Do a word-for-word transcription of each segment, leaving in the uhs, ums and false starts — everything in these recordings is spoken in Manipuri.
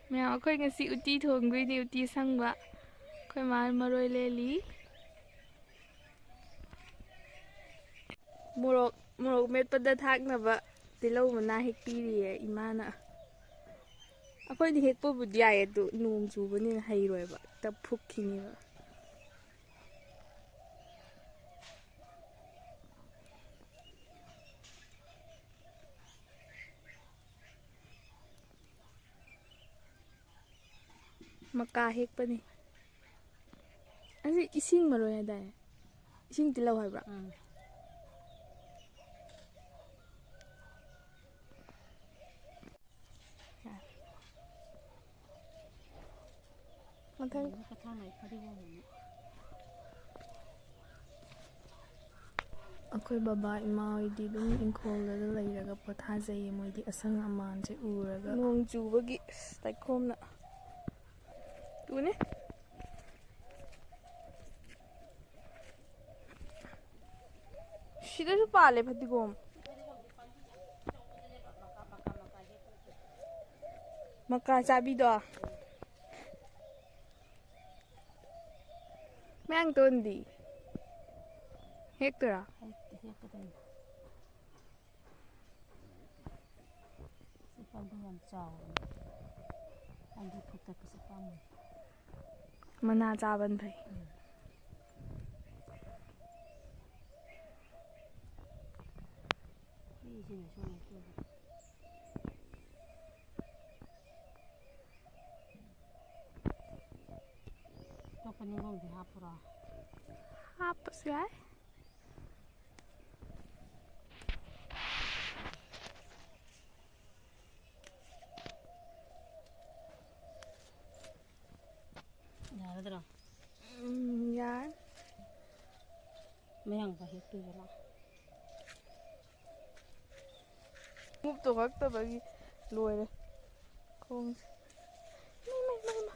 ꯃꯌꯥꯝ, ꯑꯩꯈꯣꯏ ꯉꯁꯤ ꯎꯇꯤ ꯊꯣꯡꯗꯣꯏꯅꯤ, ꯎꯇꯤ ꯑꯁꯪꯕ꯫ ꯑꯩꯈꯣꯏ ꯃꯥ ꯃꯔꯣꯏ ꯂꯦꯜꯂꯤ꯫ ꯃꯣꯔꯣꯛ, ꯃꯣꯔꯣꯛ ꯃꯦꯠꯄꯗ ꯊꯥꯛꯅꯕ ꯇꯤꯜꯍꯧ ꯃꯅꯥ ꯍꯦꯛꯄꯤꯔꯤꯌꯦ ꯏꯃꯥꯅ꯫ ꯑꯩꯈꯣꯏꯗꯤ ꯍꯦꯛꯄꯕꯨꯗꯤ ꯌꯥꯏ, ꯑꯗꯨ ꯅꯣꯡ ꯆꯨꯕꯅꯤꯅ ꯍꯩꯔꯣꯏꯕ, ꯍꯦꯛꯇ ꯐꯨꯛꯈꯤꯅꯦꯕ꯫ ꯃꯀꯥ ꯍꯦꯛꯄꯅꯤ꯫ ꯑꯁꯤ ꯏꯁꯤꯡ ꯃꯔꯣꯏ ꯍꯥꯏꯗꯥꯏꯅꯦ? ꯏꯁꯤꯡ ꯇꯤꯜꯍꯧ ꯍꯥꯏꯕ꯭ꯔꯥ? ꯎꯝ꯫ ꯃꯊꯪ꯫ ꯀꯊꯥꯡ ꯂꯩ ꯐꯗꯤꯒꯣꯝ ꯑꯃꯨꯛ꯫ ꯑꯩꯈꯣꯏ ꯕꯕꯥ ꯏꯃꯥ ꯍꯣꯏꯗꯤ ꯑꯗꯨꯝ ꯏꯪꯈꯣꯜꯗ ꯂꯩꯔꯒ ꯄꯣꯊꯥꯖꯩꯌꯦ꯫ ꯃꯣꯏꯗꯤ ꯑꯁꯪ ꯑꯃꯥꯟꯁꯦ ꯎꯔꯒ꯫ ꯅꯣꯡ ꯆꯨꯕꯒꯤ ꯑꯁ, ꯂꯩꯈꯣꯝꯅ꯫ ꯇꯨꯅꯦ꯫ ꯁꯤꯗꯁꯨ ꯄꯥꯜꯂꯦ ꯐꯗꯤꯒꯣꯝ꯫ ꯃꯀꯥ ꯆꯥꯕꯤꯗꯣ꯫ ꯃꯌꯥꯡꯇꯣꯟꯗꯤ ꯍꯦꯛꯇꯣꯏꯔꯥ? ꯍꯦꯛꯇꯤ ꯍꯦꯛꯀꯗꯣꯏꯅꯤ꯫ ꯁꯤ ꯄꯥꯝꯕꯤ ꯌꯥꯝ ꯆꯥꯎꯕꯅꯤ꯫ ꯑꯗꯨ ꯐꯨꯛꯇꯠꯄꯁꯦ ꯄꯥꯝꯃꯨꯏ꯫ ꯃꯅꯥ ꯆꯥꯕꯅ ꯐꯩ꯫ ꯎꯝ꯫ ꯁꯤꯁꯤꯅ ꯁꯨꯃꯥꯏꯅ ꯇꯧꯕ꯫ ꯑꯇꯣꯞꯄ ꯅꯤꯡꯒꯣꯡꯗꯤ ꯍꯥꯞꯄꯨꯔꯣ? ꯍꯥꯞꯄꯁꯨ ꯌꯥꯏ꯫ ꯌꯥꯔꯗ꯭ꯔꯣ? ꯎꯝ, ꯌꯥꯔꯦ꯫ ꯃꯌꯥꯡꯕ ꯍꯦꯛꯇꯣꯏꯕ ꯂꯥꯎ꯫ ꯈꯣꯡꯎꯞꯇꯣ ꯀꯛꯇꯕꯒꯤ ꯂꯣꯏꯔꯦ ꯈꯣꯡꯁꯦ꯫ ꯏꯃꯥ, ꯏꯃꯥ, ꯏꯃꯥ, ꯏꯃꯥ꯫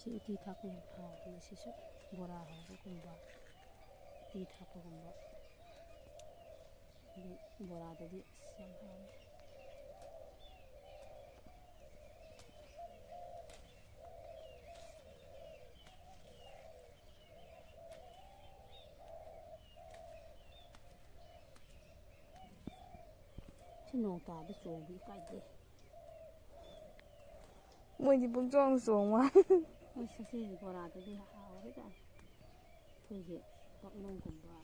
ꯁꯤ ꯎꯇꯤ ꯊꯥꯛꯄ ꯌꯥꯝ ꯍꯥꯎꯕꯅꯦ ꯁꯤꯁꯨ꯫ ꯕꯣꯔꯥ ꯍꯧꯕꯒꯨꯝꯕ, ꯎꯇꯤ ꯊꯥꯛꯄꯒꯨꯝꯕ꯫ ꯑꯗꯨ ꯕꯣꯔꯥꯗꯗꯤ ꯑꯁ ꯌꯥꯝ ꯍꯥꯎꯋꯦ꯫ ꯁꯤ ꯅꯣꯡ ꯇꯥꯕꯗ ꯆꯣꯡꯕ ꯏꯀꯥꯏꯖꯩ꯫ ꯃꯣꯏꯗꯤ ꯄꯨꯡꯆꯣꯡ ꯆꯣꯡꯕ꯫ ꯃꯣꯏ ꯁꯤꯁꯤ ꯕꯣꯔꯥꯗꯨꯗꯤ ꯍꯥꯎꯔꯦꯗ꯫ ꯑꯩꯈꯣꯏꯒꯤ ꯄꯥꯛꯅꯝꯒꯨꯝꯕ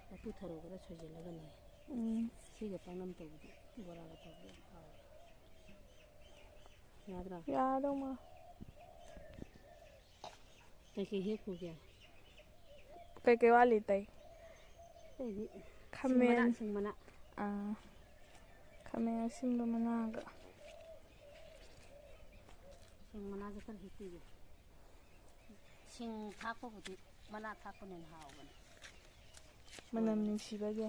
ꯂꯐꯨ ꯊꯔꯣ ꯈꯔ ꯁꯣꯏꯖꯤꯜꯂꯒꯅꯦ꯫ ꯎꯝ꯫ ꯁꯤꯒ ꯄꯥꯛꯅꯝ ꯇꯧꯕꯗꯤ, ꯕꯣꯔꯥꯒ ꯇꯧꯕꯗꯤ ꯌꯥꯝ ꯍꯥꯎꯋꯦ꯫ ꯌꯥꯗ꯭ꯔꯥ? ꯌꯥꯗꯧ ꯃꯥ꯫ ꯀꯩꯀꯩ ꯍꯦꯛ ꯄꯨꯒꯦ? ꯀꯩꯀꯩ ꯋꯥꯠꯂꯤ ꯑꯇꯩ? ꯑꯇꯩꯗꯤ ꯈꯥꯃꯦꯟ꯫ ꯁꯤꯡ ꯃꯅꯥ, ꯁꯤꯡ ꯃꯅꯥ꯫ ꯑꯥ, ꯈꯥꯃꯦꯟ ꯑꯁꯤꯟꯕ ꯃꯅꯥꯒ꯫ ꯁꯤꯡ ꯃꯅꯥꯁꯦ ꯈꯔ ꯍꯦꯛꯄꯤꯒꯦ꯫ ꯁꯤꯡ ꯊꯥꯛꯄꯕꯨꯗꯤ ꯃꯅꯥ ꯊꯥꯛꯄꯅ ꯍꯦꯟꯅ ꯍꯥꯎꯕꯅꯦ꯫ ꯃꯅꯝ ꯅꯨꯡꯁꯤꯕꯒꯤ꯫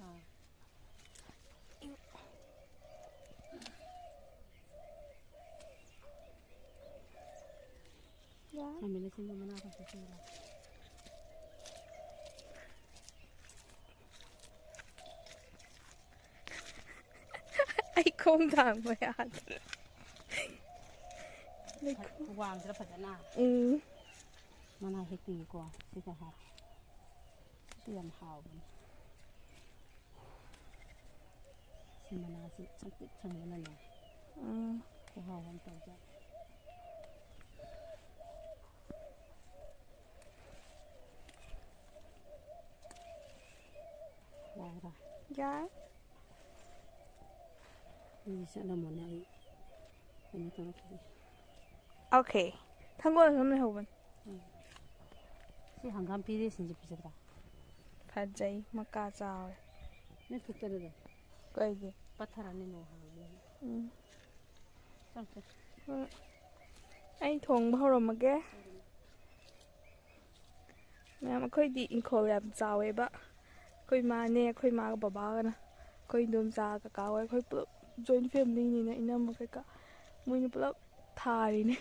ꯑꯥ꯫ ꯌꯥ꯫ ꯈꯥꯃꯦꯟ ꯑꯁꯤꯟꯕ ꯃꯅꯥ ꯈꯛꯇ ꯁꯨꯔꯦ꯫ ꯑꯩ ꯈꯣꯡ ꯊꯥꯡꯕ ꯌꯥꯗ꯭ꯔꯦ꯫ ꯂꯩꯈꯣꯝ꯫ ꯋꯥꯡꯗ꯭ꯔꯥ ꯐꯖꯅ? ꯎꯝ꯫ ꯃꯅꯥ ꯍꯦꯛꯄꯤꯒꯦꯀꯣ, ꯁꯤꯒ ꯍꯥꯞ-, ꯁꯤ ꯌꯥꯝ ꯍꯥꯎꯕꯅꯦ꯫ ꯁꯤ ꯃꯅꯥꯁꯤ ꯁꯪꯇ꯭ꯔꯤꯛ ꯁꯪꯗꯅꯅꯦ꯫ ꯎꯝ꯫ ꯈꯨꯍꯥꯎ ꯑꯃ ꯇꯧꯖꯥꯠꯅꯤ꯫ ꯌꯥꯔꯦ꯫ ꯌꯥꯔꯦ꯫ ꯑꯩꯗꯤ ꯆꯠꯂꯝꯃꯣꯅꯦ, ꯑꯩ ꯀꯩꯅꯣ ꯇꯧꯔꯛꯈꯤꯒꯦ꯫ Okay꯫ ꯊꯥꯡꯒꯣꯜ ꯑꯗꯨꯝ ꯂꯩꯍꯧꯕꯅꯤ꯫ ꯎꯝ꯫ ꯁꯤ ꯍꯪꯒꯥꯝ ꯄꯦꯔꯦꯁꯤꯡꯁꯦ ꯐꯖꯗ꯭ꯔꯥ? ꯐꯖꯩ, ꯃꯀꯥ ꯆꯥꯎꯔꯦ꯫ ꯅꯣꯏ ꯐꯨꯛꯇꯔꯗꯣ? ꯀꯩꯒꯤ? ꯄꯠꯊꯔꯅꯤ ꯅꯣꯡ ꯍꯥꯡꯕꯅꯤꯅ꯫ ꯎꯝ꯫ ꯆꯪ, ꯆꯪ꯫ ꯎꯝ꯫ ꯑꯩ ꯊꯣꯡꯕ ꯍꯧꯔꯝꯃꯒꯦ꯫ ꯃꯌꯥꯝ, ꯑꯩꯈꯣꯏꯗꯤ ꯏꯪꯈꯣꯜ ꯌꯥꯝ ꯆꯥꯎꯋꯦꯕ꯫ ꯑꯩꯈꯣꯏ ꯏꯃꯥꯅꯦ, ꯑꯩꯈꯣꯏ ꯏꯃꯥꯒ ꯕꯕꯥꯒꯅ, ꯑꯩꯈꯣꯏ ꯏꯟꯗꯣꯝꯆꯥ, ꯀꯀꯥ ꯍꯣꯏ, ꯑꯩꯈꯣꯏ ꯄꯨꯂꯞ joint familyꯅꯤꯅ, ꯏꯅꯝꯃ ꯀꯩꯀꯥ, ꯃꯣꯏꯅ ꯄꯨꯂꯞ ꯊꯥꯔꯤꯅꯦ꯫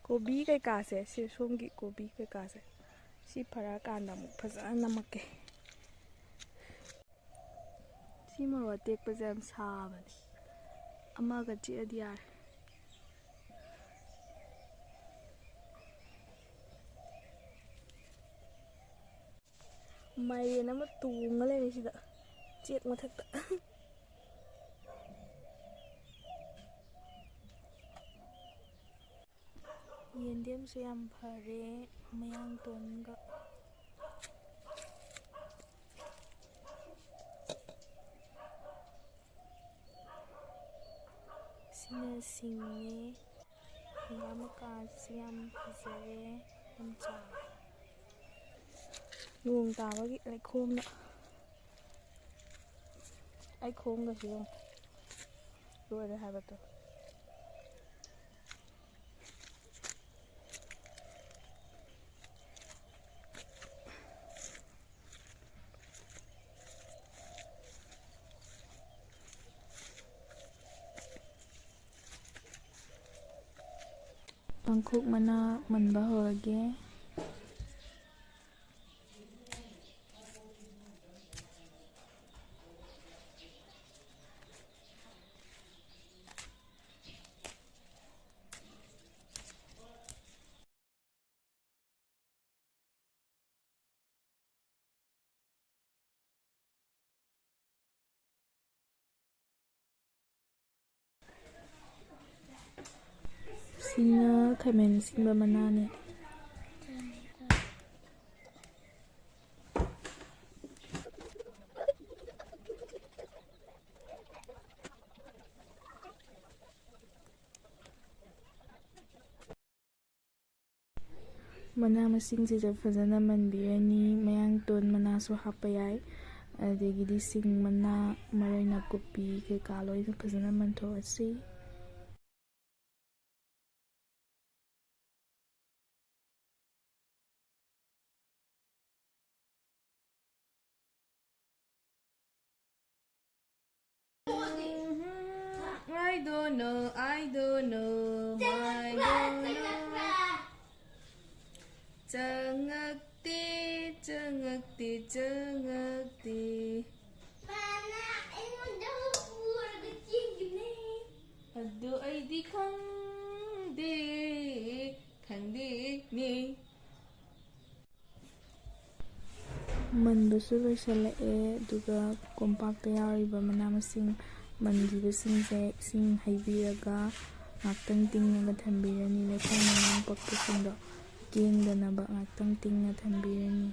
ꯀꯣꯕꯤ ꯀꯩꯀꯥꯁꯦ, ꯁꯤ ꯁꯣꯝꯒꯤ ꯀꯣꯕꯤ ꯀꯩꯀꯥꯁꯦ, ꯁꯤ ꯐꯔꯛꯑꯀꯥꯟꯗ ꯑꯃꯨꯛ ꯐꯖꯅ ꯅꯝꯃꯛꯀꯦ꯫ ꯁꯤ ꯃꯣꯔꯣꯛ ꯑꯇꯦꯛꯄꯁꯦ ꯌꯥꯝ ꯁꯥꯕꯅꯦ, ꯑꯃꯒ ꯆꯤꯛꯑꯗꯤ ꯌꯥꯔꯦ꯫ ꯃꯥꯏꯔꯦꯟ ꯑꯃ ꯇꯣꯡꯉ ꯂꯩꯔꯦ ꯁꯤꯗ, ꯆꯦꯛ ꯃꯊꯛꯇ꯫ ꯌꯦꯟꯗꯦꯝꯁꯨ ꯌꯥꯝ ꯐꯔꯦ, ꯃꯌꯥꯡꯇꯣꯟꯒ꯫ ꯁꯤꯅ ꯁꯤꯡꯅꯦ꯫ ꯍꯪꯒꯥꯝ ꯃꯀꯥꯁꯤ ꯌꯥꯝ ꯐꯖꯔꯦ, ꯌꯥꯝ ꯆꯥꯎꯔꯦ꯫ ꯅꯣꯡ ꯇꯥꯕꯒꯤ ꯂꯩꯈꯣꯝꯅ ꯑꯩ ꯈꯣꯡꯒꯁꯨ ꯌꯦꯡꯉꯨ꯫ ꯂꯣꯏꯔꯦ ꯍꯥꯏꯕꯗꯣ꯫ ꯄꯥꯡꯈꯣꯛ ꯃꯅꯥ ꯃꯟꯕ ꯍꯧꯔꯒꯦ꯫ ꯁꯤꯅ ꯈꯥꯃꯦꯟ ꯑꯁꯤꯟꯕ ꯃꯅꯥꯅꯦ꯫ ꯃꯅꯥ ꯃꯁꯤꯡꯁꯤꯗ ꯐꯖꯅ ꯃꯟꯕꯤꯔꯅꯤ꯫ ꯃꯌꯥꯡꯇꯣꯟ ꯃꯅꯥꯁꯨ ꯍꯥꯞꯄ ꯌꯥꯏ, ꯑꯗꯒꯤꯗꯤ ꯁꯤꯡ ꯃꯅꯥ, ꯃꯔꯣꯏ ꯅꯥꯀꯨꯞꯄꯤ ꯀꯩꯀꯥ ꯂꯣꯏꯅ ꯐꯖꯅ ꯃꯟꯊꯣꯛꯑꯁꯤ꯫ I don't know, I don't know, I don't know. ꯆꯪꯉꯛꯇꯦ, ꯆꯪꯉꯛꯇꯦ, ꯆꯪꯉꯛꯇꯦ꯫ ꯃꯥꯅ ꯑꯩꯉꯣꯟꯗ ꯄꯨꯔꯒ ꯆꯦꯟꯈꯤꯕꯅꯦ꯫ ꯑꯗꯨ ꯑꯩꯗꯤ ꯈꯪꯗꯦ, ꯈꯪꯗꯦꯅꯦ꯫ ꯃꯟꯕꯁꯨ ꯂꯣꯏꯁꯤꯜꯂꯛꯑꯦ, ꯑꯗꯨꯒ ꯀꯣꯝꯄꯥꯛꯇ ꯌꯥꯎꯔꯤꯕ ꯃꯅꯥ ꯃꯁꯤꯡ ꯃꯟꯈꯤꯕꯁꯤꯡꯁꯦ ꯏꯁꯤꯡ ꯍꯩꯕꯤꯔꯒ ꯉꯥꯛꯇꯪ ꯇꯤꯡꯉꯒ ꯊꯝꯕꯤꯔꯅꯤ꯫ ꯂꯩꯈꯣꯝ ꯃꯅꯥ ꯄꯛꯄꯁꯤꯡꯗꯣ ꯀꯦꯡꯗꯅꯕ ꯉꯥꯛꯇꯪ ꯇꯤꯡꯅ ꯊꯝꯕꯤꯔꯅꯤ꯫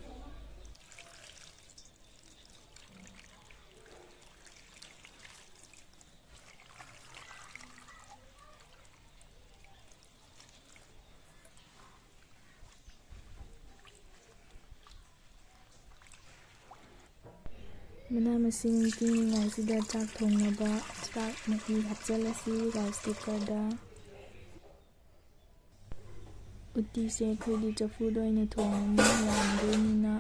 ꯃꯅꯥ ꯃꯁꯤꯡ ꯇꯤꯡꯂꯤꯉꯩꯁꯤꯗ ꯆꯥꯛ ꯊꯣꯡꯅꯕ ꯆꯥꯛ ꯃꯍꯤ ꯍꯥꯞꯆꯤꯜꯂꯁꯤ rice cookerꯗ꯫ ꯎꯇꯤꯁꯦ ꯑꯩꯈꯣꯏꯒꯤ ꯆꯐꯨꯗ ꯑꯣꯏꯅ ꯊꯣꯡꯉꯅꯤ, ꯌꯥꯝꯗꯣꯏꯅꯤꯅ꯫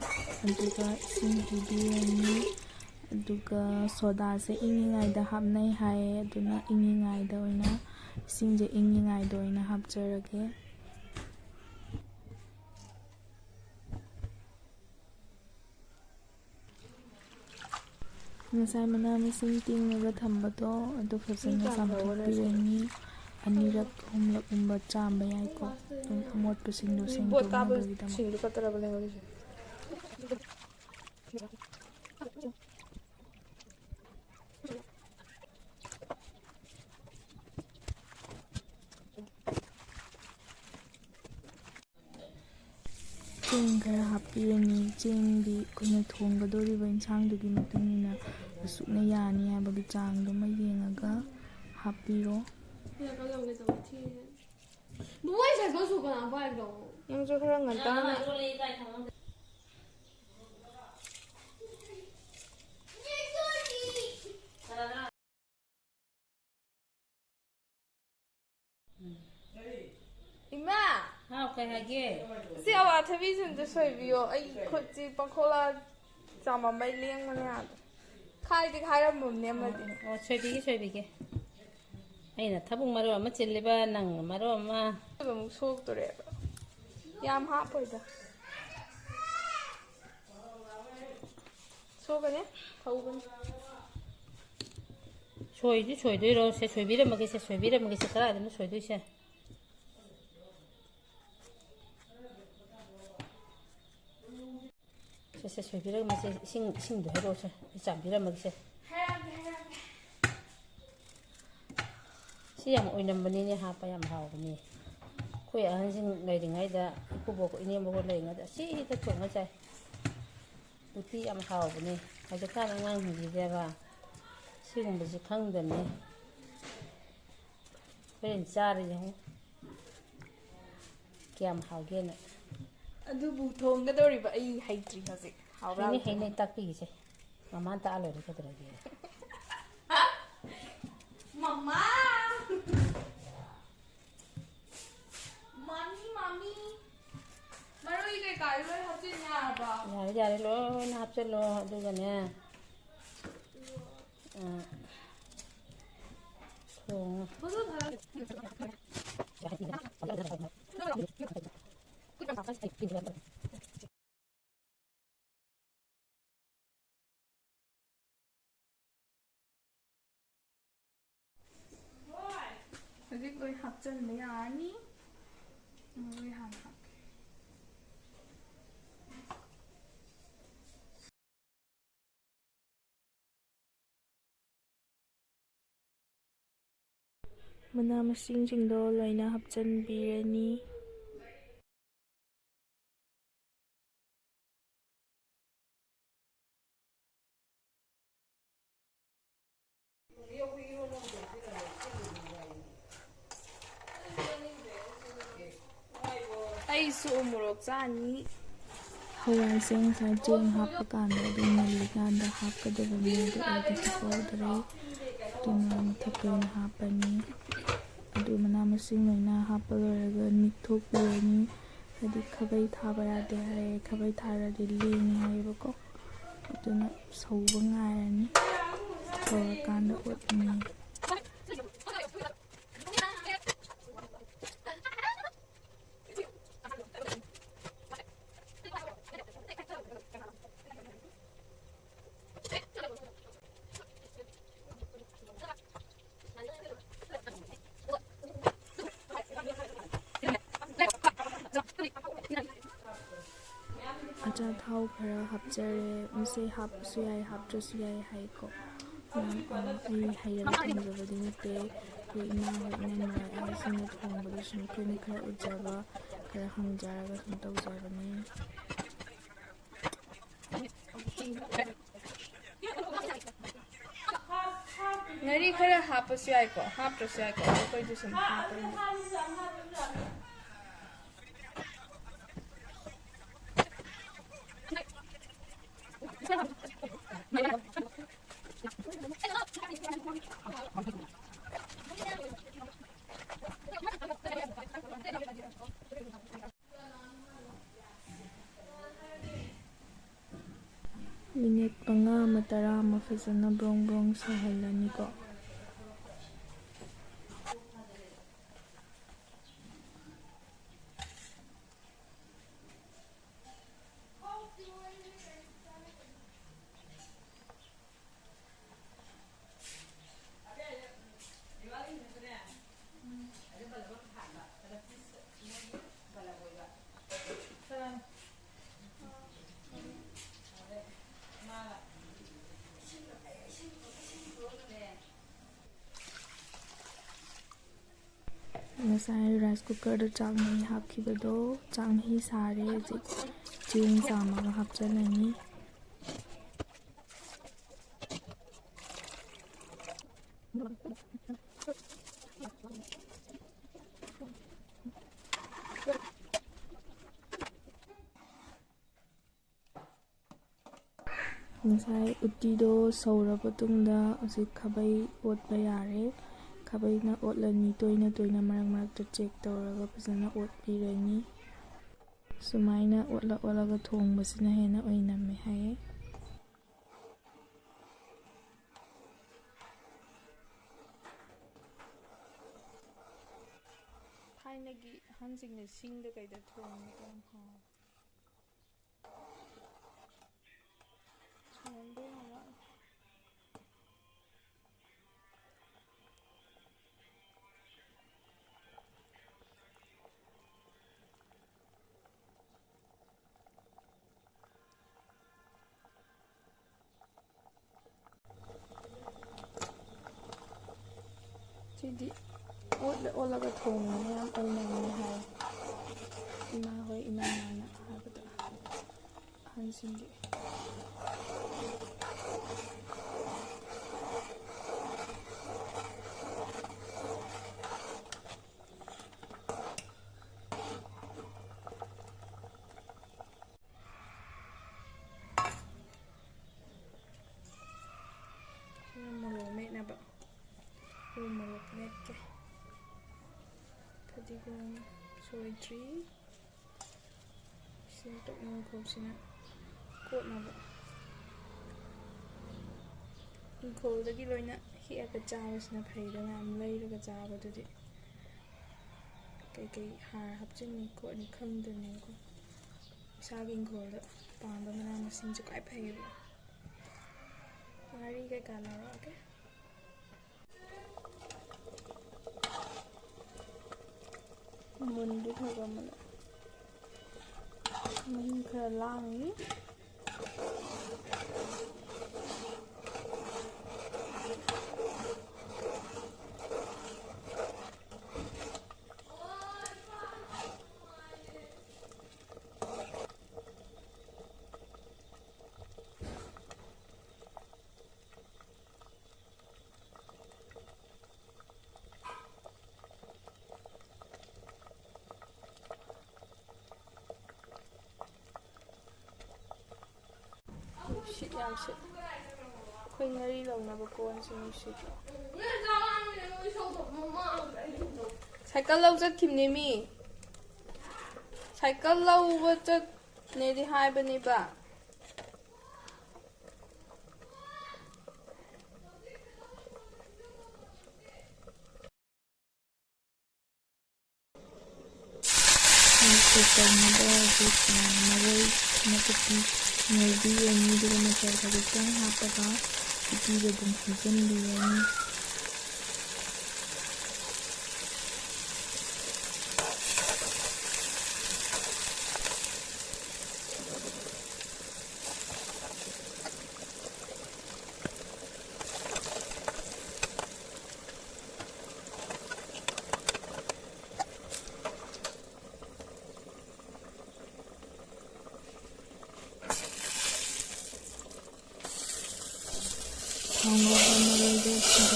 ꯑꯗꯨꯒ ꯏꯁꯤꯡ ꯍꯩꯕꯤꯔꯅꯤ꯫ ꯑꯗꯨꯒ ꯁꯣꯗꯥꯁꯦ ꯏꯪꯉꯤꯉꯩꯗ ꯍꯥꯞꯅꯩ ꯍꯥꯏꯌꯦ, ꯑꯗꯨꯅ ꯏꯪꯉꯤꯉꯩꯗ ꯑꯣꯏꯅ, ꯏꯁꯤꯡꯁꯦ ꯏꯪꯉꯤꯉꯩꯗ ꯑꯣꯏꯅ ꯍꯥꯞꯆꯔꯒꯦ꯫ ꯉꯁꯥꯏ ꯃꯅꯥ ꯃꯁꯤꯡ ꯇꯤꯡꯉꯒ ꯊꯝꯕꯗꯣ ꯑꯗꯨ ꯐꯖꯅ ꯆꯥꯝꯊꯣꯛꯄꯤꯔꯅꯤ꯫ ꯑꯅꯤꯔꯛ ꯑꯍꯨꯝꯂꯛꯀꯨꯝꯕ ꯆꯥꯝꯕ ꯌꯥꯏꯀꯣ, ꯑꯗꯨꯝ ꯑꯃꯣꯠꯄꯁꯤꯡꯗꯣ ꯁꯦꯡꯗꯣꯛꯅꯕꯒꯤꯗꯃꯛ꯫ ꯆꯦꯡ ꯈꯔ ꯍꯥꯞꯄꯤꯔꯅꯤ꯫ ꯆꯦꯡꯗꯤ ꯑꯩꯈꯣꯏꯅ ꯊꯣꯡꯒꯗꯧꯔꯤꯕ ꯏꯟꯁꯥꯡꯗꯨꯒꯤ ꯃꯇꯨꯡ ꯏꯟꯅ ꯑꯁꯨꯛꯅ ꯌꯥꯅꯤ ꯍꯥꯏꯕꯒꯤ ꯆꯥꯡꯗꯨꯃ ꯌꯦꯡꯉꯒ ꯍꯥꯞꯄꯤꯔꯣ꯫ ꯅꯪꯁꯨ ꯈꯔ ꯉꯟꯇꯥꯅ꯫ ꯏꯃꯥ! ꯍꯥꯎ, ꯀꯩ ꯍꯥꯏꯒꯦ? ꯁꯤ ꯑꯋꯥꯊꯕꯤꯁꯤꯡꯗꯨ ꯁꯣꯏꯕꯤꯌꯣ꯫ ꯑꯩ ꯈꯨꯠꯁꯤ ꯄꯥꯡꯈꯣꯛꯂꯥ ꯆꯥꯃꯝꯕꯩ ꯂꯦꯡꯕꯅ ꯌꯥꯗ꯭ꯔꯦ꯫ ꯈꯥꯏꯗꯤ ꯈꯥꯏꯔꯝꯃꯕꯅꯦ ꯑꯃꯗꯤ꯫ ꯑꯣ, ꯁꯣꯏꯕꯤꯒꯦ, ꯁꯣꯏꯕꯤꯒꯦ꯫ ꯑꯩꯅ ꯊꯕꯛ ꯃꯔꯣꯜ ꯑꯃ ꯆꯤꯜꯂꯤꯕ, ꯅꯪꯅ ꯃꯔꯣꯜ ꯑꯃ꯫ ꯑꯃꯨꯛ ꯁꯣꯛꯇꯣꯔꯦꯕ꯫ ꯌꯥꯝ ꯍꯥꯞꯄꯣꯏꯗ꯫ ꯁꯣꯛꯀꯅꯤ, ꯐꯧꯕꯅꯤ꯫ ꯁꯣꯏꯗꯤ ꯁꯣꯏꯗꯣꯏꯔꯣ? ꯁꯦ, ꯁꯣꯏꯕꯤꯔꯝꯃꯒꯦ, ꯁꯦ, ꯁꯣꯏꯕꯤꯔꯝꯃꯒꯦ, ꯁꯦ, ꯀꯗꯥꯏꯗꯅꯣ ꯁꯣꯏꯗꯣꯏꯁꯦ? ꯁꯦ, ꯁꯦ, ꯁꯣꯏꯕꯤꯔꯝꯃꯁꯦ, ꯏꯁꯤꯡ, ꯏꯁꯤꯡꯗꯣ ꯍꯩꯔꯛꯑꯣꯁꯦ, ꯑꯩ ꯆꯥꯝꯕꯤꯔꯝꯃꯒꯦꯁꯦ꯫ ꯁꯤ ꯌꯥꯝ ꯑꯣꯏꯅꯝꯕꯅꯤꯅꯦ, ꯍꯥꯞꯄ ꯌꯥꯝ ꯍꯥꯎꯕꯅꯤ꯫ ꯑꯩꯈꯣꯏ ꯑꯍꯟꯁꯤꯡ ꯂꯩꯔꯤꯉꯩꯗ, ꯏꯀꯨꯕꯣꯛ ꯏꯅꯦꯝꯕꯣꯛ ꯂꯩꯔꯤꯉꯩꯗ ꯁꯤꯗ ꯊꯣꯡꯉ ꯆꯥꯏ꯫ ꯎꯇꯤ ꯌꯥꯝ ꯍꯥꯎꯕꯅꯤ꯫ ꯍꯧꯖꯤꯛꯀꯥꯟ ꯑꯉꯥꯡꯁꯤꯡꯁꯤꯗꯤꯕ ꯁꯤꯒꯨꯝꯕꯁꯤ ꯈꯪꯗꯕꯅꯤ꯫ ꯍꯣꯔꯦꯟ ꯆꯥꯔ ꯌꯦꯡꯉꯨ ꯀꯌꯥꯝ ꯍꯥꯎꯒꯦꯅ꯫ ꯑꯗꯨꯕꯨ ꯊꯣꯡꯒꯗꯧꯔꯤꯕ ꯑꯩ ꯍꯩꯇ꯭ꯔꯤ ꯍꯧꯖꯤꯛ꯫ ꯍꯥꯎꯕ꯭ꯔꯥ ꯍꯩꯅꯩ, ꯍꯥꯎꯇ꯭ꯔꯤꯕ? ꯍꯩꯅꯩ, ꯇꯥꯛꯄꯤꯒꯦꯁꯦ꯫ ꯃꯃꯥꯅ ꯇꯥꯛꯑ ꯂꯣꯏꯔꯦ ꯀꯩꯗꯧꯔꯒꯦ꯫ ꯃꯃꯥ! ꯃꯥꯃꯤ, ꯃꯥꯃꯤ! ꯃꯔꯣꯏ ꯀꯩꯀꯥꯗꯤ ꯂꯣꯏ ꯍꯥꯞꯆꯤꯟ ꯌꯥꯔꯕꯣ? ꯌꯥꯔꯦ, ꯌꯥꯔꯦ, ꯂꯣꯏꯅ ꯍꯥꯞꯆꯤꯜꯂꯣ꯫ ꯑꯗꯨꯒꯅꯦ, ꯑ, ꯊꯣꯡꯉꯣ꯫ ꯍꯧꯖꯤꯛ ꯂꯣꯏ ꯍꯥꯞꯆꯤꯟꯕ ꯌꯥꯔꯅꯤ꯫ ꯃꯔꯣꯏ ꯍꯥꯟꯅ ꯍꯥꯞꯀꯦ꯫ ꯃꯅꯥ ꯃꯁꯤꯡꯁꯤꯡꯗꯣ ꯂꯣꯏꯅ ꯍꯥꯞꯆꯤꯟꯕꯤꯔꯅꯤ꯫ ꯑꯩꯁꯨ ꯎꯃꯣꯔꯣꯛ ꯆꯥꯅꯤ꯫ ꯍꯋꯥꯏꯁꯦ ꯉꯁꯥꯏ ꯆꯦꯡ ꯍꯥꯞꯄ ꯀꯥꯟꯗ ꯑꯗꯨꯝ ꯃꯜꯂꯤꯀꯥꯟꯗ ꯍꯥꯞꯀꯗꯕꯅꯤ, ꯑꯗꯨ ꯑꯩꯗꯤ ꯍꯥꯞꯍꯧꯗ꯭ꯔꯦ꯫ ꯑꯗꯨꯅ ꯃꯊꯛꯇ ꯑꯣꯏꯅ ꯍꯥꯞꯄꯅꯤ꯫ ꯑꯗꯨ ꯃꯅꯥ ꯃꯁꯤꯡ ꯂꯣꯏꯅ ꯍꯥꯞꯄ ꯂꯣꯏꯔꯒ ꯅꯤꯛꯊꯣꯛꯄꯤꯔꯅꯤ꯫ ꯍꯥꯏꯗꯤ ꯈꯥꯕꯩ ꯊꯥꯕ ꯌꯥꯗꯦ ꯍꯥꯏꯌꯦ, ꯈꯥꯕꯩ ꯊꯥꯔꯗꯤ ꯂꯦꯡꯉꯦ ꯍꯥꯏꯌꯦꯕꯀꯣ꯫ ꯑꯗꯨꯅ ꯁꯧꯕ ꯉꯥꯏꯔꯅꯤ꯫ ꯁꯧꯔꯀꯥꯟꯗ ꯑꯣꯠꯂꯅꯤ꯫ ꯊꯥꯎ ꯈꯔ ꯍꯥꯞꯆꯔꯦ꯫ ꯃꯁꯤ ꯍꯥꯞꯄꯁꯨ ꯌꯥꯏ, ꯍꯥꯞꯇ꯭ꯔꯁꯨ ꯌꯥꯏ ꯍꯥꯏꯀꯣ꯫ ꯌꯥꯝ, ꯑ, ꯑꯩ ꯍꯩꯔꯒ ꯊꯣꯡꯖꯕꯗꯤ ꯅꯠꯇꯦ꯫ ꯑꯩꯈꯣꯏ ꯏꯃꯥ ꯍꯣꯏ, ꯏꯅꯝꯃ ꯍꯣꯏ, ꯑꯍꯜꯁꯤꯡꯅ ꯊꯣꯡꯕꯗ ꯁꯨꯝ ꯑꯩꯈꯣꯏꯅ ꯈꯔ ꯎꯖꯕ, ꯈꯔ ꯍꯪꯖꯔꯒ ꯁꯨꯝ ꯇꯧꯖꯕꯅꯤ꯫ ꯉꯥꯔꯤ ꯈꯔ ꯍꯥꯞꯄꯁꯨ ꯌꯥꯏꯀꯣ, ꯍꯥꯞꯇ꯭ꯔꯁꯨ ꯌꯥꯏꯀꯣ, ꯑꯩꯈꯣꯏꯗꯤ ꯁꯨꯝ ꯍꯥꯞꯄꯅꯤ꯫ ꯃꯤꯅꯤꯠ ꯃꯉꯥ ꯑꯃ ꯇꯔꯥ ꯑꯃ ꯐꯖꯅ ꯕ꯭ꯔꯣꯡ ꯕ꯭ꯔꯣꯡ ꯁꯧꯍꯜꯂꯅꯤꯀꯣ꯫ ꯉꯁꯥꯏ ꯔꯥꯏꯁ ꯀꯨꯀꯔꯗ ꯆꯥꯛ ꯃꯍꯤ ꯍꯥꯞꯈꯤꯕꯗꯣ, ꯆꯥꯛ ꯃꯍꯤ ꯁꯥꯔꯦ꯫ ꯍꯧꯖꯤꯛ ꯆꯦꯡ ꯆꯥꯝꯃꯒ ꯍꯥꯞꯆꯤꯜꯂꯅꯤ꯫ ꯉꯁꯥꯏ ꯎꯇꯤꯗꯣ ꯁꯧꯔꯕ ꯃꯇꯨꯡꯗ ꯍꯧꯖꯤꯛ ꯈꯥꯕꯩ ꯑꯣꯠꯄ ꯌꯥꯔꯦ꯫ ꯈꯥꯕꯩꯅ ꯑꯣꯠꯂꯅꯤ, ꯇꯣꯏꯅ ꯇꯣꯏꯅ ꯃꯔꯛ ꯃꯔꯛꯇ ꯆꯦꯛ ꯇꯧꯔꯒ ꯐꯖꯅ ꯑꯣꯠꯄꯤꯔꯅꯤ꯫ ꯁꯨꯃꯥꯏꯅ ꯑꯣꯠꯂ ꯑꯣꯠꯂꯒ ꯊꯣꯡꯕꯁꯤꯅ ꯍꯦꯟꯅ ꯑꯣꯏꯅꯝꯃꯦ ꯍꯥꯏꯌꯦ꯫ ꯊꯥꯏꯅꯒꯤ ꯑꯍꯟꯁꯤꯡꯅ ꯁꯤꯡꯗ ꯀꯩꯗ ꯊꯣꯡꯉꯦ ꯌꯥꯝ ꯍꯥꯎꯋꯦ꯫ ꯊꯣꯡꯕ ꯌꯥꯝ ꯋꯥꯠꯂꯤ꯫ ꯁꯤꯗꯤ ꯑꯣꯠꯂ ꯑꯣꯠꯂꯒ ꯊꯣꯡꯕꯅ ꯌꯥꯝ ꯑꯣꯏꯅꯕꯅꯤ ꯍꯥꯏ, ꯏꯃꯥ ꯍꯣꯏ, ꯏꯃꯥꯅ ꯍꯥꯏꯕꯗ, ꯑꯍꯟꯁꯤꯡꯒꯤ꯫ ꯁꯤꯅ ꯃꯣꯔꯣꯛ ꯃꯦꯠꯅꯕ꯫ ꯎ ꯃꯣꯔꯣꯛ ꯃꯦꯠꯀꯦ꯫ ꯐꯗꯤꯒꯣꯝ ꯁꯣꯏꯗ꯭ꯔꯤ꯫ ꯁꯤ ꯇꯣꯛꯅꯤꯡꯈꯣꯛꯁꯤꯅ ꯀꯣꯠꯅꯕ꯫ ꯏꯪꯈꯣꯜꯗꯒꯤ ꯂꯣꯏꯅ ꯍꯦꯛꯑꯒ ꯆꯥꯕꯁꯤꯅ ꯐꯩꯗꯅ, ꯌꯥꯝ ꯂꯩꯔꯒ ꯆꯥꯕꯗꯨꯗꯤ ꯀꯩꯀꯩ ꯍꯥꯔ ꯍꯥꯞꯆꯤꯟꯅꯤ ꯈꯣꯠꯅꯤ ꯈꯪꯗꯕꯅꯦꯕꯀꯣ꯫ ꯏꯁꯥꯒꯤ ꯏꯪꯈꯣꯜꯗ ꯄꯥꯟꯕ ꯃꯅꯥ ꯃꯁꯤꯡꯁꯦ ꯈ꯭ꯋꯥꯏ ꯐꯩꯌꯦꯕ꯫ ꯉꯥꯔꯤ ꯀꯩꯀꯥ ꯂꯧꯔꯛꯑꯒꯦ꯫ ꯃꯨꯟꯗꯤ ꯈꯔ ꯈꯔ ꯃꯨꯜꯂꯦ꯫ ꯃꯍꯤ ꯈꯔ ꯂꯥꯡꯉꯤ꯫ ꯅꯨꯡꯁꯤꯠ ꯌꯥꯝ ꯁꯤꯠ꯫ ꯑꯩꯈꯣꯏ ꯉꯥꯔꯤ ꯂꯧꯅꯕ ꯀꯣꯟꯁꯦ ꯅꯨꯡꯁꯤꯠ꯫ ꯁꯥꯏꯀꯜ ꯂꯧ ꯆꯠꯈꯤꯕꯅꯦ ꯃꯤ꯫ ꯁꯥꯏꯀꯜ ꯂꯧꯕ ꯆꯠꯅꯦꯗꯤ ꯍꯥꯏꯕꯅꯦꯕ꯫ ꯃꯔꯣꯏ ꯅꯥꯀꯨꯞꯄꯤ ꯉꯧꯕꯤꯔꯅꯤ, ꯑꯗꯨꯒ ꯃꯆꯜ ꯈꯖꯤꯛꯇꯪ ꯍꯥꯞꯄꯒ ꯎꯇꯤꯗ ꯑꯗꯨꯝ ꯍꯩꯖꯤꯟꯕꯤꯔꯅꯤ꯫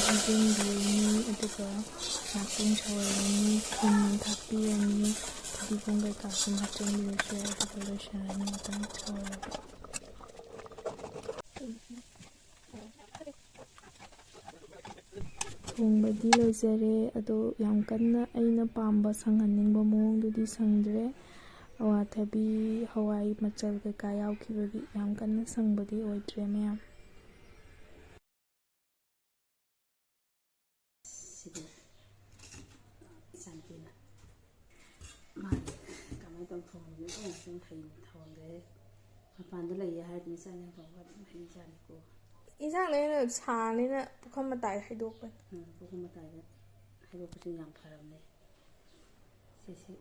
ꯍꯩꯖꯤꯟꯕꯤꯔꯅꯤ, ꯑꯗꯨꯒ ꯉꯥꯛꯇꯪ ꯁꯧꯍꯜꯂꯅꯤ, ꯊꯨꯝ ꯊꯥꯛꯄꯤꯔꯅꯤ, ꯐꯗꯤꯒꯣꯝ ꯀꯩꯀꯥ ꯁꯨꯝ ꯍꯥꯞꯆꯤꯟꯕꯤꯔꯁꯨ ꯌꯥꯏ, ꯑꯗꯨꯒ ꯂꯣꯏꯁꯤꯜꯂꯅꯤ ꯉꯥꯛꯇꯪ ꯁꯧꯍꯜꯂꯒ꯫ ꯊꯣꯡꯕꯗꯤ ꯂꯣꯏꯖꯔꯦ, ꯑꯗꯣ ꯌꯥꯝ ꯀꯟꯅ ꯑꯩꯅ ꯄꯥꯝꯕ ꯁꯪꯍꯟꯅꯤꯡꯕ ꯃꯑꯣꯡꯗꯨꯗꯤ ꯁꯪꯗ꯭ꯔꯦ꯫ ꯑꯋꯥꯊꯕꯤ, ꯍꯋꯥꯏ ꯃꯆꯜ ꯀꯩꯀꯥ ꯌꯥꯎꯈꯤꯕꯒꯤ ꯌꯥꯝ ꯀꯟꯅ ꯁꯪꯕꯗꯤ ꯑꯣꯏꯗ꯭ꯔꯦ, ꯃꯌꯥꯝ꯫ ꯁꯤꯗ ꯏꯆꯥꯅꯨꯄꯤꯅ ꯃꯥꯅ ꯀꯃꯥꯏꯅ ꯇꯧ ꯊꯣꯡꯕꯅꯣ ꯑꯗꯨꯝ ꯍꯩꯅ ꯊꯣꯡꯈ꯭ꯔꯦ꯫ ꯃꯄꯥꯟꯗ ꯂꯩꯌꯦ ꯍꯥꯏꯗꯨꯅ ꯏꯆꯥꯅ ꯊꯣꯡꯕ ꯑꯗꯨꯝ ꯍꯩꯖꯥꯅꯤꯀꯣ꯫ ꯏꯟꯁꯥꯡꯅ ꯍꯦꯟꯅ ꯁꯥꯅꯤꯅ ꯄꯨꯈꯝ ꯃꯇꯥꯏ ꯍꯩꯗꯣꯛꯄꯅꯤ꯫ ꯎꯝ, ꯄꯨꯈꯝ ꯃꯇꯥꯏꯗ ꯍꯩꯗꯣꯛꯄꯁꯨ ꯌꯥꯝ ꯐꯔꯕꯅꯦ꯫ ꯁꯤꯁꯤ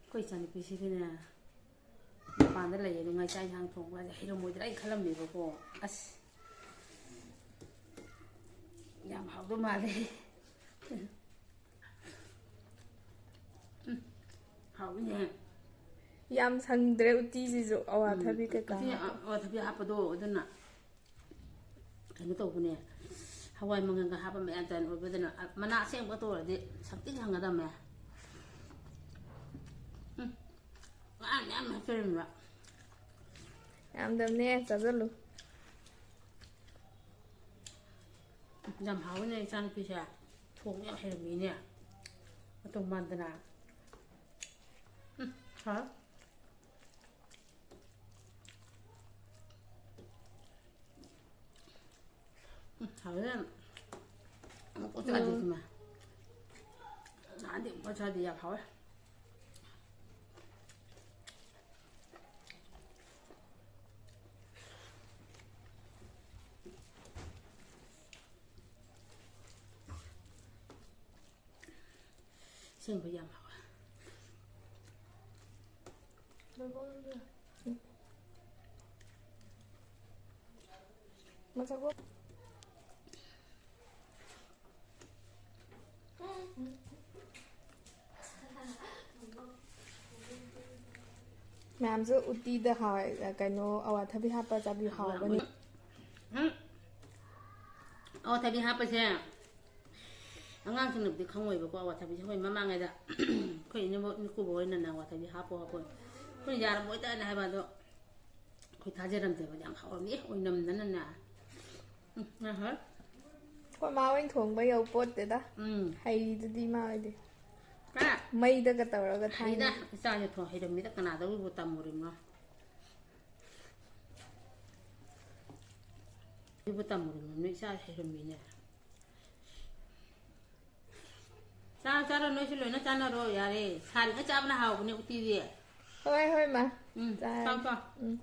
ꯑꯩꯈꯣꯏ ꯏꯆꯥꯅꯨꯄꯤꯁꯤꯗꯤꯅꯦ, ꯃꯄꯥꯟꯗ ꯂꯩꯌꯦ ꯑꯗꯨ ꯉꯥꯏ ꯆꯥꯛ ꯏꯟꯁꯥꯡ ꯊꯣꯡꯕ ꯀꯥꯁꯦ ꯍꯩꯔꯝꯃꯣꯏꯗ꯭ꯔꯥ ꯑꯩ ꯈꯜꯂꯝꯃꯦꯕꯀꯣ꯫ ꯑꯁ, ꯌꯥꯝ ꯍꯥꯎꯗꯧ ꯃꯥꯜꯂꯦ꯫ ꯎꯝ, ꯍꯥꯎꯏꯅꯦ꯫ ꯌꯥꯝ ꯁꯪꯗ꯭ꯔꯦ ꯎꯇꯤꯁꯤꯁꯨ, ꯑꯋꯥꯊꯕꯤ ꯎꯝ, ꯀꯩꯀꯥ ꯎꯇꯤ ꯍꯥꯞꯄ꯫ ꯑꯋꯥꯊꯕꯤ ꯍꯥꯞꯄꯗꯣ ꯑꯗꯨꯅ ꯀꯩꯅꯣ ꯇꯧꯕꯅꯦ, ꯍꯋꯥꯏ ꯃꯪꯒꯟꯒ ꯍꯥꯞꯄ ꯃꯌꯥꯟ ꯇꯨꯌꯥꯟ ꯑꯣꯏꯕꯗꯅ, ꯑ, ꯃꯅꯥ ꯑꯁꯦꯡꯕ ꯇꯧꯔꯗꯤ ꯁꯛꯇꯤ ꯁꯪꯒꯗꯕꯅꯦ꯫ ꯎꯝ, ꯉꯥ ꯃꯌꯥꯝ ꯍꯥꯞꯆꯜꯂꯕ꯫ ꯌꯥꯝꯗꯕꯅꯦ, ꯆꯥꯖꯜꯂꯨ꯫ ꯌꯥꯝ ꯍꯥꯎꯋꯤꯅꯦ ꯏꯆꯥꯅꯨꯄꯤꯁꯦ, ꯊꯣꯡꯕ ꯌꯥꯝ ꯍꯩꯔꯝꯃꯤꯅꯦ, ꯃꯇꯧ ꯃꯥꯟꯗꯅ꯫ ꯎꯝ, ꯍꯥꯎ꯫ ꯎꯝ, ꯍꯥꯎꯋꯦ꯫ ꯑꯃꯨꯛ ꯄꯣꯠ ꯆꯥꯗꯦ ꯎꯝ꯫ ꯁꯤꯃ꯫ ꯅꯍꯥꯟꯗꯤ ꯑꯃꯨꯛ ꯄꯣꯠ ꯆꯥꯗꯦ, ꯌꯥꯝ ꯍꯥꯎꯋꯦ꯫ ꯑꯁꯦꯡꯕ ꯌꯥꯝ ꯍꯥꯎꯋꯦ꯫ ꯃꯁꯛ ꯎ-, ꯃꯌꯥꯝꯁꯨ ꯎꯇꯤꯗ ꯍꯥꯎꯋꯦ, ꯀꯩꯅꯣ, ꯑꯋꯥꯊꯕꯤ ꯍꯥꯞꯄ ꯆꯥꯕꯤꯌꯨ, ꯍꯥꯎꯕꯅꯤ꯫ ꯎꯝ꯫ ꯑꯋꯥꯊꯕꯤ ꯍꯥꯞꯄꯁꯦ ꯑꯉꯥꯡꯁꯤꯡꯅꯕꯨꯗꯤ ꯈꯪꯉꯣꯏꯕꯀꯣ꯫ ꯑꯋꯥꯊꯕꯤꯁꯦ ꯑꯩꯈꯣꯏ ꯃꯃꯥꯡꯉꯩꯗ ꯑꯩꯈꯣꯏ ꯏꯅꯦꯝꯕꯣꯛ ꯏꯀꯨꯕꯣꯛ ꯍꯣꯏꯅꯅꯦ ꯑꯋꯥꯊꯕꯤ ꯍꯥꯞꯄꯣ ꯍꯥꯞꯄꯣ, ꯑꯩꯈꯣꯏꯅ ꯌꯥꯔꯝꯃꯣꯏꯗꯅ ꯍꯥꯏꯕ꯫ ꯑꯗꯣ ꯑꯩꯈꯣꯏ ꯊꯥꯖꯔꯝꯗꯦꯕ, ꯌꯥꯝ ꯍꯥꯎꯔꯝꯃꯤ ꯑꯣꯏꯅꯝꯗꯅꯅꯦ꯫ ꯎꯝ, ꯑꯍ꯫ ꯑꯩꯈꯣꯏ ꯃꯥ ꯍꯣꯏꯅ ꯊꯣꯡꯕ ꯌꯧ ꯄꯣꯠꯇꯦꯗ꯫ ꯎꯝ꯫ ꯍꯩꯗꯨꯗꯤ ꯏꯃꯥ ꯍꯣꯏꯗꯤ꯫ ꯀꯅꯥ? ꯃꯩꯗꯒ ꯇꯧꯔꯒ ꯍꯩꯗ ꯊꯥꯏꯅ꯫ ꯏꯆꯥꯁꯦ ꯊꯣꯡ ꯍꯩꯔꯝꯃꯤꯗ, ꯀꯅꯥꯗꯕꯨ ꯇꯝꯃꯨꯔꯤꯃꯣ? ꯑꯩꯕꯨ ꯇꯝꯃꯨꯔꯤꯃꯣ? ꯅꯣꯏ ꯏꯆꯥ ꯍꯩꯔꯝꯃꯤꯅꯦ꯫ ꯆꯥꯔꯣ, ꯆꯥꯔꯣ, ꯅꯣꯏꯁꯨ ꯂꯣꯏꯅ ꯆꯥꯅꯔꯣ꯫ ꯌꯥꯔꯦ, ꯁꯥꯔꯤꯉꯩ ꯆꯥꯕꯅ ꯍꯥꯎꯕꯅꯦ ꯎꯇꯤꯗꯤ꯫ ꯍꯣꯏ ꯍꯣꯏ ꯃꯥ꯫ ꯎꯝ, ꯆꯥꯔꯦ꯫ ꯆꯥꯎ, ꯆꯥꯎ꯫ ꯎꯝ꯫